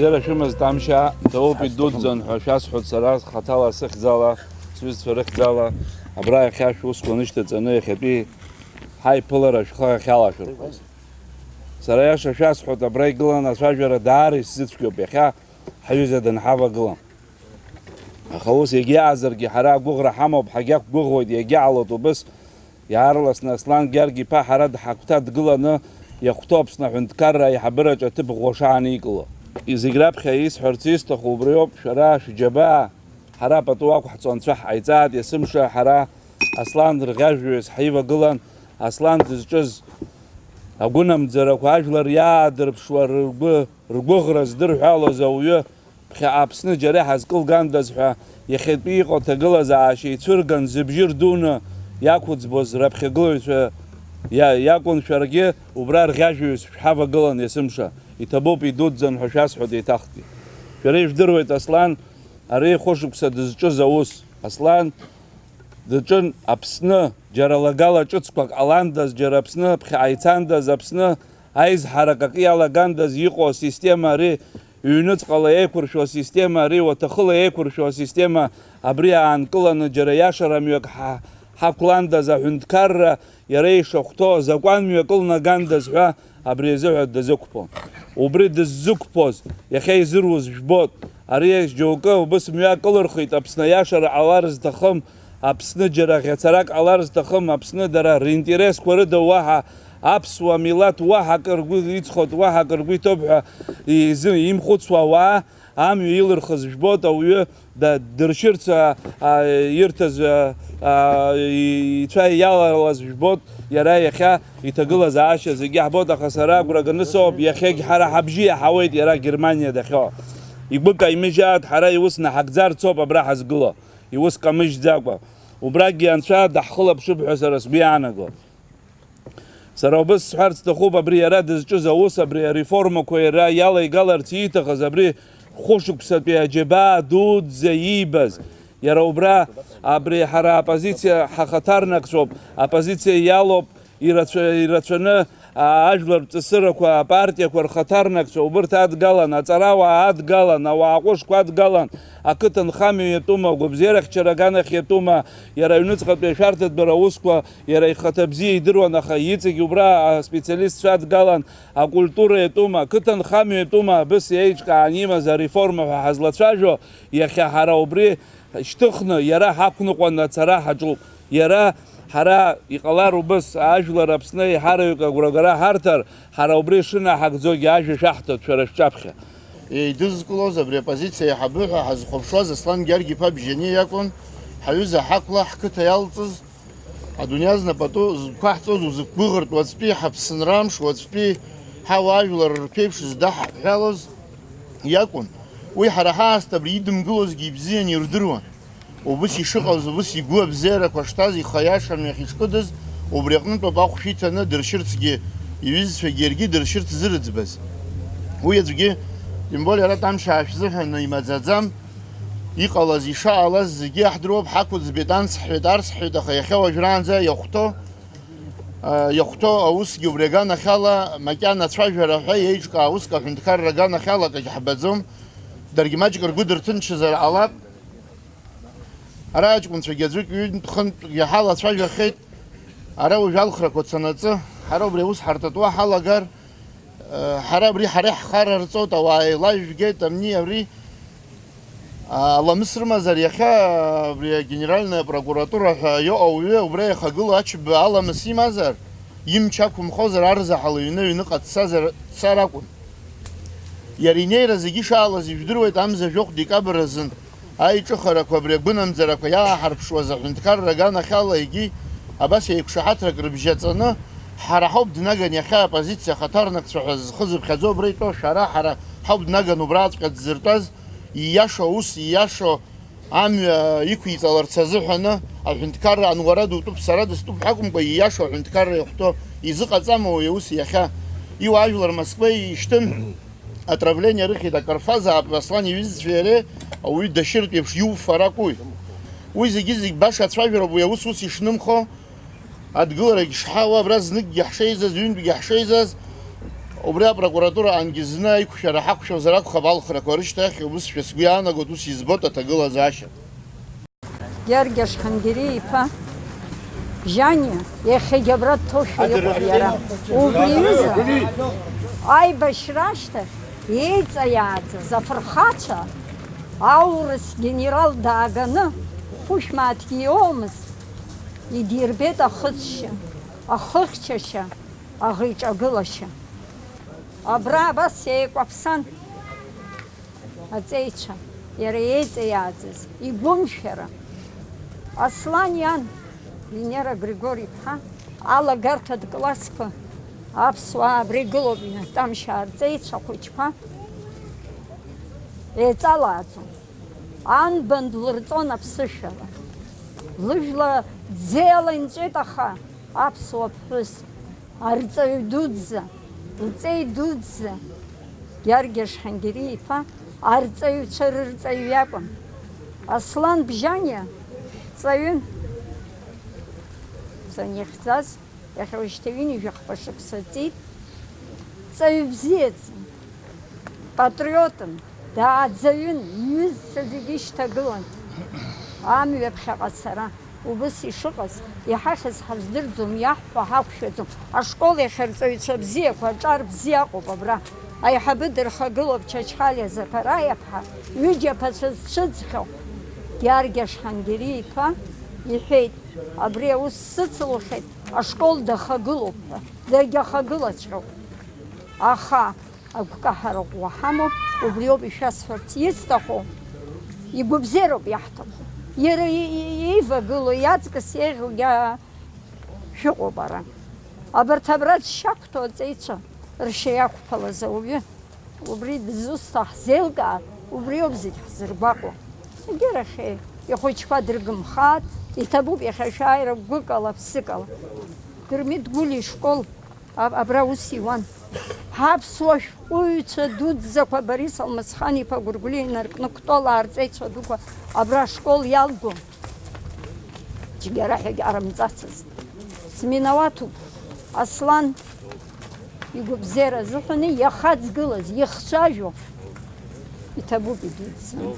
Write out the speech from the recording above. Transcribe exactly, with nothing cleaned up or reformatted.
Бзиара шәымаз, Тамшьаа, ҭоуп идуӡӡан ҳәа шәасҳәоит сара хаҭала сыхьӡала, сҩызцәа рыхьӡала, абра иахьа шәусқәа нышьҭаҵаны иахьатәи ҳаиԥылара шәхы ахьалашәырхәаз. Сара иаша шәасҳәоит, абра игылан ацәажәара даара исзыцәгьоуп иахьа ҳаҩыза данҳавагыла. Аха ус егьиаазаргьы ҳара агәыӷра ҳамоуп, ҳагьақәгәыӷуеит, иагьаалоит убыс. Иаарласны Аслан Гьаргь-иԥа ҳара дҳагәҭа дгыланы иахәҭоу Аԥсны аҳәынҭқарра аиҳабыраҿы аҭыԥ ӷәӷәа шааникыло. Зегь раԥхьа исҳәарц исҭаху убриоуп, шәара шәџьабаа, ҳара пату ақәҳҵо анцәа ҳҟаиҵааит, есымша ҳара Аслан рӷьажәҩас ҳаивагылан, Аслан дызҿыз агәынамӡарақәа, ажәлар иаадырԥшуа ргәы, ргәыӷра здырҳәалоз ауаҩы, ԥхьаҟа Аԥсны џьара иҳазкылгандаз ҳәа, иахьатәи иҟоу аҭагылазаашьа ицәырган, зыбжьы рдуны иақәыӡбоз раԥхьагылаҩцәа иа-, иакәын, шәаргьы убра рӷьажәҩас шәҳавагылан есымша, иҭабуп, идуӡӡан ҳәа шәасҳәоит еиҭахгьы. Шәара ижәдыруеит, Аслан ари хәышықәса дызҿыз аус. Аслан даҿын Аԥсны, џьара лагала ҿыцқәак ҟаландаз, џьара Аԥсны ԥхьаҟа ицандаз, Аԥсны аизҳарак акы иалагандаз иҟоу асистема ари, ҩнуҵҟала еиқәыршәо асистема ари, уаҭахыла еиқәыршәо асистема абри аанкыланы, џьара иашара мҩак ҳа-, ҳақәландаз, аҳәынҭқарра иара ишахәҭоу азакәан мҩакы лнагандаз ҳәа абри азыҳәа дазықәԥон. Убри дыззықәԥоз иахьа изыруз жәбоит. Ари џьоукы убыс мҩа кылырхит, Аԥсны аиашара ҟалар зҭахым, Аԥсны џьара ӷьацарак ҟалар зҭахым, Аԥсны дара ринтересқәа рыда уаҳа аԥсуа милаҭ уаҳа акы ргәы иҵхоит, уаҳа акы ргәы иҭоуп ҳәа изы-, имхәыцуа ауаа амҩа илырхыз жәбоит, ауаҩы да-, дыршьырц, а, а, ирҭаз, а, а, и-, ицәа иалалаз жәбоит, иара иахьа иҭагылазаашьа зегьы ҳбоит, аха сара агәра ганы соуп, иахьагь ҳара ҳабжьы иаҳауеит иара Германиа дахьоу. Игәы каимыжьааит, ҳара иус наҳагӡарц ауп абра ҳазгыло, иус камыжьӡакәа. Убрагьы Анцәа даҳхылаԥшып ҳәа сара сгәы иаанаго. Сара убыс сҳәарц сҭахуп, абри иара дызҿыз аус, абри ареформақәа иара иалаигаларц ииҭахыз, абри хәышықәсатәи аџьабаа дуӡӡа иибаз, иара убра, абри ҳара аоппозициа ҳахаҭарнакцәоуп, аоппозициа иалоуп, ирацәа-, ирацәаны, а, ажәлар ҵысырақәа, апартиақәа рхаҭарнакцәа, убырҭ адгалан, аҵарауаа адгалан, ауаа ҟәышқәа адгалан, ақыҭанхамҩа иатәума, агәабзиарахьчара аганахь иатәума, иара аҩныҵҟатәи ашәарҭатәбара аусқәа иара ихаҭа бзиа идыруан, аха иҵегь убра аспециалистцәа адгалан, акультура иатәума, ақыҭанхамҩа иатәума, абыс еиҿкаан имаз ареформа ҳәа ҳазлацәажәо, иахьа ҳара убри шьҭыхны иара ҳақәныҟәаны ацара ҳаҿуп. Иара ҳара иҟалар убыс, ажәлар Аԥсны еиҳараҩык агәрагара ҳарҭар, ҳара убри шынаҳагӡогьы ажәа шәаҳҭоит шәара шәҿаԥхьа. Еидызкылоз абри апозициа аиҳабы ҳәа ҳазхәаԥшуаз Аслан Гьаргь-иԥа Бжьаниа иакәын, ҳаҩыза ҳақәла ҳқыҭа иалҵыз, адунеи азна пату зқәаҳҵоз узықәгәыӷыртә уаҵәтәи ҳаԥсынра амш, уаҵәтәи ҳауаажәлар рԥеиԥш здаҳҳәалоз иакәын. Уи ҳара ҳаасҭа абри идымгылозгьы ибзианы ирдыруан. Убыс ишыҟаз, убыс игәы абзиарақәа шҭаз, ихы аиашам иахь ишкыдыз, убри аҟнытәоуп ахәшә иҭаны дыршьырцгьы, иҩызцәагьы иаргьы дыршьырц зырыӡбаз. Уи аӡәгьы, тем более ара Тамшьаа шәзыҳәан имаӡаӡам, иҟалаз, ишаҟалаз зегьы иаҳдыруоуп, ҳақәыӡбеит, анс ҳҳәеит, арс ҳҳәеит, аха иахьа уажәраанӡа иахәҭоу, а, иахәҭоу аусгьы убри аганахьала, макьана ацәажәара ҳәа иеиҿкаа уск аҳәынҭқарра аганахьала акагь ҳбаӡом, даргьы маҷк ргәы дырҭынчызар ҟалап. Ара аҷкәынцәагьы аӡәык-ҩынтә-хынтәгьы ҳалацәажәахьеит. Ара уажә алхрақәа цанаҵы, ҳара убри аус ҳарҭатәуа ҳалагар, э, ҳара абри ҳара иаҳхарарҵоит, ауаа еилажәгеит, амни абри, а, аламыс рымазар иахьа, абри агенеральная прокуратура ҳәа иҟоу ауаҩы убра иахагылоу Ачба аламыс имазар, имч ақәымхозар, арзаҳал иҩны аҩныҟа дцазар, дцар акәын. Иара инеира зегьы ишаалаз ижәдыруеит, амза жәохә декабр азын аиҿыхарақәа, абри агәынамӡарақәа иааҳарԥшуаз аҳәынҭқарра аганахьала егьи абас еиқәшаҳаҭрак рыбжьаҵаны, ҳара ҳауп днаган иахьа аоппозициа ахаҭарнакцәа ҳәа зхы зыԥхьаӡо абра итәоу шәара, ҳара ҳауп днаган убраҵәҟьа дзыртәаз, ииашоу аус, ииашоу амҩа иқәиҵаларц азыҳәаны, аҳәынҭқарра ануара дутәуп, сара дыстәуп ҳәа акәымкәа, ииашоу аҳәынҭқарра иахәҭоу изыҟаҵама уи аус иахьа? Иуаажәлар Москва ишьҭын. Отравление рыхьит, акыр фазаап, Аслан иҩызцәеи иареи ауаҩы дашьыртә еиԥш иуфарак уи. Уи зегьы-зегь баша ацәажәароуп, уи аус ус ишнымхо, адгыларагь шҳауа, абра зныкгьы ҳшеизаз, ҩынтәгьы ҳшеизаз, Убри апрокуратураҟангьы зны аиқәшәара ҳақәшәозар акәхап, алхрақәа рышьҭахь, убысшәа сгәы иаанагоит, ус избоит аҭагылазаашьа. Георги Ашхангери-иԥа Жьаниа иахьагьы абра дҭоушәа иҟоуп иара. Убри аҩыза аибашьра ашьҭахь еиҵаиааӡаз афырхацәа аурыс генерал дааганы, ԥышәмааҭгьы иоумызт, идирбеит ахычча, ахыхьчашьа, аӷеиҿагылашьа. Абра абас еикәаԥсан аҵеицәа, иара иеиҵаиааӡаз игәымшәара. Аслан иан, Венера Григори-иԥҳа, алагарҭатә классқәа аԥсуаа абра игылоуп, Тамшьаа рҵеицәа хәыҷқәа еиҵалааӡом. Анбан длырҵон аԥсышәала. Лыжәла ӡеала инҵәеит, аха аԥсуа ԥҳәыс, арҵаҩ дуӡӡа, лҵеи дуӡӡа, Георги Ашхангери-иԥа арҵаҩцәа рырҵаҩ иакәын. Аслан Бжьаниа ҵаҩын. Санихьӡаз, иахьа уажәшьҭа ҩынҩажәи хԥа шықәса ҵит. Ҵаҩ бзиаӡан, патриотын, дааӡаҩын, иҩызцәа зегьы ишьҭагылан. Амҩа ԥхьаҟа ацара, убыс ишыҟаз, иҳахьыз ҳаздырӡом, иаҳҳәо ҳақәшәаӡом. Ашкол иахьа рҵаҩцәа бзиақәа, аҿар бзиа ыҟоуп абра. Аиҳабы дырхагылоуп Чачхалиа Заԥараиаԥҳа, ҩыџьа аԥацәа зцәыӡхьоу. Георги Ашхангери-иԥа иҳәеит, абри аус сыцылухьеит, ашкол дахагылоуп ҳәа, дагьахагылаҵәҟьоуп. Аха агәкаҳара ӷәӷәа ҳамоуп, убриоуп ишәасҳәарц исҭаху, игәабзиароуп иаҳҭаху. Иара и-, и-, иеивагылоу, иаҵкыс еиӷьугьы шәыҟоуп ара. Абарҭ абра зшьақәҭәоу аҵеицәа ршьа иақәԥалаз ауаҩы, убри дызусҭа ҳзеилкаар, убриоуп зегь ҳзыргәаҟуа. Егьирахь, ихәыҷқәа дрыгымхааит, иҭабуп иахьа шәааира гәыкала, ԥсыкала. Дырмит Гәлиа ишкол аб-, абра ус иуан. Ҳаԥсуа шәҟәыҩҩцәа дуӡӡақәа Борис Алмасхан-иԥа Гәыргәлиа инаркны Кәтол аарҵеицәа дуқәа абра ашкол иалгон. Цәгьара ҳәагьы ҟарымҵацызт. Сминауаҭуп, Аслан игәабзиара азыҳәаны иахаҵгылаз, ихцәажәо, иҭабуп идуӡӡаны.